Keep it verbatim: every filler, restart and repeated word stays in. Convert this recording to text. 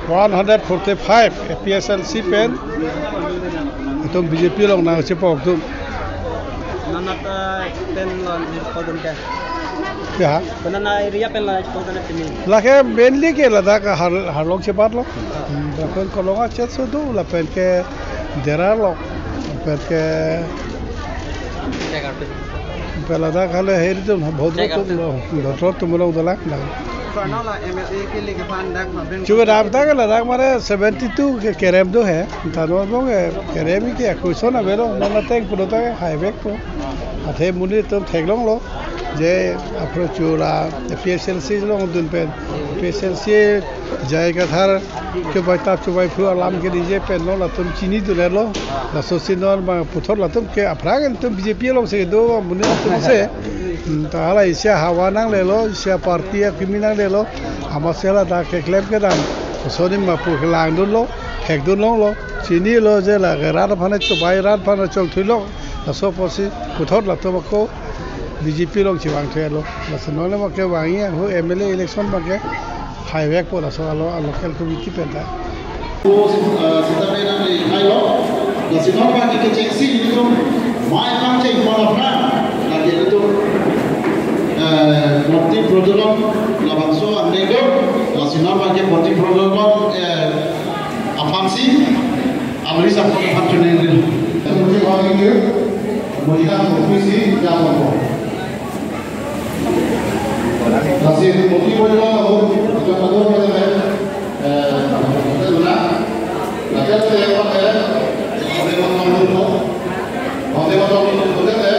One hundred forty-five A P H L C pen itum B J P along nangchepok atum. Nana ta pen lo ni kodun ke. Ya. Nana area pen lo kodun ke ni. Lake mainly ke ladak har harlong chebatlo. Hmm, lapen Kolonga chet so do lapen ke Dera lo. Lapen ke Jagat. Pela dak hale heri tum, bhodro tum lo, bhodro tum lo dalak na. Pranala M L A ke leke phan dak ma ben. Chuga dam ta ke ladak mane seventy-two ke kerem do he. Tano bong ke kerem ke question avelo, non ateng pulo ta ke highway ko. Athe monit atum theklonglo. Je apro chula A P H L C along dun pen. A P H L C jai kathar chubai tap chubai phu alam ke nije pen lo latum chinidunlo. Laso si non ma puthot latum ke aphrang atum B J P along si do monit atum si. Hmm, ta hala isi ahavar nanglelo, isi aparty akimi nanglelo. Amat si ladak keklem kedam. Soni ma pu kelangdunlo, thekdunlonglo. Chinilo je lake rat aphan chubai rat aphan chongthuilo. Laso apotsi puthot latum ako B J P along chevangthulo. Laso non ma kevangji ahut M L A election ma ke highway ko laso alo, alo local committee pen ta. Ko, eh, sita pe nangli hai lo. Lasi non ma ke kechengsi itum mai pangcheng pon aphrang. Lake itum, eh, murti projolon labangso angdeng do. Lasi non ma ke murti projolon, eh, aphansi, alwi sapon aphan choningri. Murti projolon, murti kan ofisi ya pon. Lasi murti projolon ahut, itu satu projolon, eh, itu na. Lasi apa ya? Ada yang mau tahu? Ada yang mau tahu?